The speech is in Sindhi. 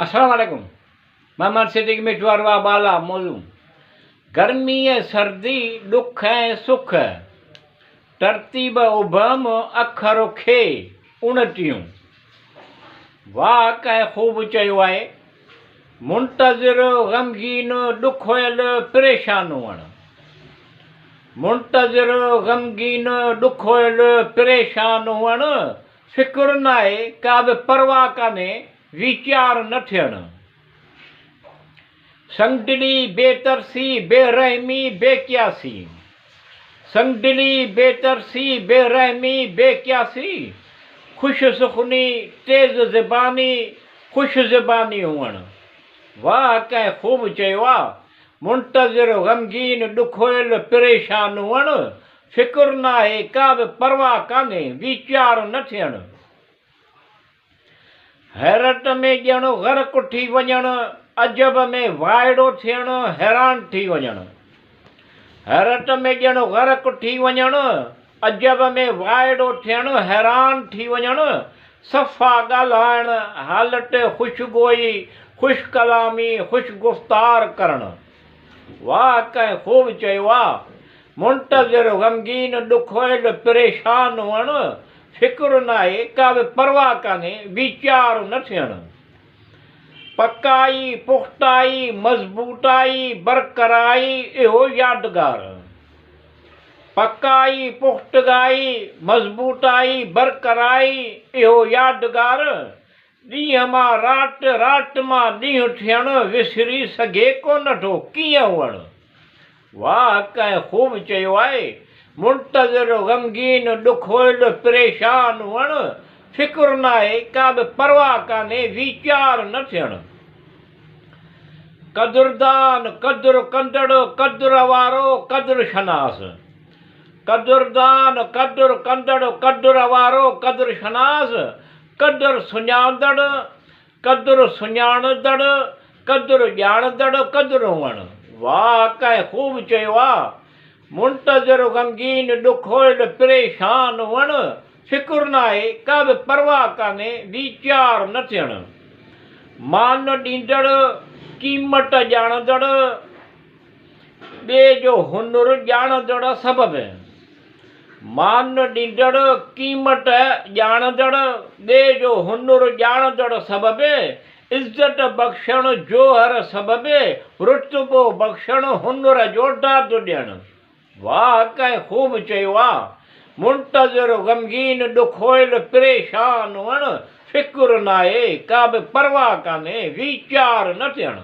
السلام عليڪم محمد صديق مٺوار واھ بالا موضوع گرمي ۽ سردي ڏک ۽ سک ترتيب ابهم اکر کي اڻٽيهون واھ ڪنهن خوب چيو آهي منتظر غمگين ڏکويل پريشان هئڻ منتظر غمگين ڏکويل پريشان هئڻ فڪر ناهي، ڪا به پرواهه ڪانهي، ويچار نه ٿيڻ. سنگدلي، بي ترسي، بي رحمي، بي قياسي. سنگدلي، بي ترسي، بي رحمي، بي قياسي، خوش سخني، تيز زباني، خوش زباني هئڻ. واهه ڪنهن خوب چيو آ، منتظر، غمگين، ڏکويل، پريشان هئڻ، فڪر ناهي، ڪا به پرواهه ڪانهي، ويچار نه ٿيڻ. حيرت ۾ ڄڻ غرق ٿي وڃڻ، عجب ۾ وائڙو ٿيڻ، حيران ٿي وڃڻ. حيرت ۾ ڄڻ غرق ٿي وڃڻ، عجب ۾ وائڙو ٿيڻ، حيران ٿي وڃڻ، صفا ڳالهائڻ، حالت خوشگوئي، خوش ڪلامي، خوش گفتار ڪرڻ. واهه ڪنهن خوب چيو آ. منتظر غمگين ڏکويل پريشان هئڻ، فڪر ناهي، ڪا به پرواهه ڪانهي، ويچار نه ٿيڻ. پڪائي، پختائي، مضبوطائي، برقرائي، اهو يادگار. پڪائي، پختگائي، مضبوطائي، برقرائي، اهو يادگار. ڏينهن مان رات، رات مان ڏينهن ٿيڻ وسري سگهي ڪونه ٿو، ڪيئن هئڻ؟ واهه ڪنهن خوب چيو آهي، منتظر، غمگين، ڏکويل، پريشان هئڻ، فڪر ناهي، ڪا به پرواهه ڪانهي، ويچار نه ٿيڻ. قدردان، قدر ڪندڙ، قدر وارو، قدر شناس. قدردان، قدر ڪندڙ، قدر وارو، قدر شناس، قدر سڃاڻندڙ، قدر سڃاڻندڙ، قدر ڄاڻندڙ، قدر هئڻ. واهه ڪنهن خوب چيو آ. منتظر غمگين ڏکويل پريشان هئڻ، فڪر ناهي، ڪا به پرواهه ڪانهي، ويچار نه ٿيڻ. مان ڏيندڙ، قيمت ڄاڻندڙ، ٻئي جو هنر ڄاڻندڙ سبب. مان ڏيندڙ، قيمت ڄاڻندڙ، ٻئي جو هنر ڄاڻندڙ سبب، عزت بخشڻ، جوهر سبب، رتبو بخشڻ، هنر جو داد ڏيڻ. واهه ڪنهن خوب چيو آ. منتظر، غمگين، ڏکويل، پريشان هئڻ، فڪر ناهي، ڪا به پرواهه ڪانهي، ويچار نه ٿيڻ.